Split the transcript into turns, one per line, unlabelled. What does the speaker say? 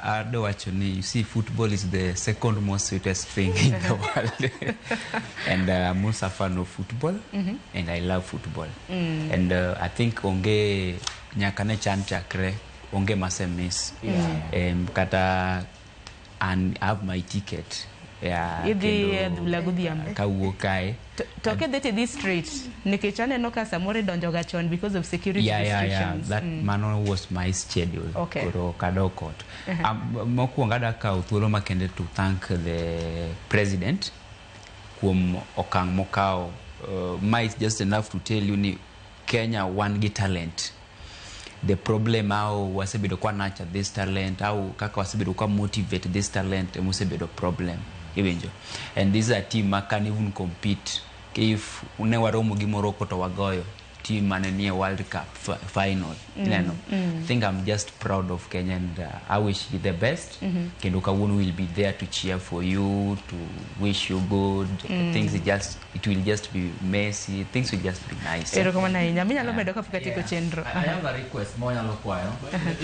Adwa wacho ni, you see, football is the second most sweetest thing in the world, and I'm also a fan of football and I love football, and I think onge nyaka ne chan chakre onge mase miss kata and I have my ticket, yeah.
Idhi
Kendo
e adhula godhiambo.
Kawuok kae.
To kidhi tidhi straight, nikech aneno ka samoro idonjo ga chon because of security restrictions.
That mano was my schedule. Koro kadok ot. Mokwongo adwa kawo thuolo makende to thank the president kuom okang' mokawo. Ma is just enough to tell you ni Kenya wan gi talent. The problem, how wasebedo kwa nurture this talent, how kaka wasebedo kwa motivate this talent emosebedo problem, iwinjo? And this is a team ma can even compete. If ne waromo gi Morocco to wagoyo team mane nie World Cup final, ineno? I think I'm just proud of Kenya and I wish you the best. Kendo kawuono will be there to cheer for you, to wish you good things. It will just be messy, things will just be nice.
Erokamano ahinya. Minyalo medo kapok atieko chenro.
I have a request ma wanyalo kwayo. Let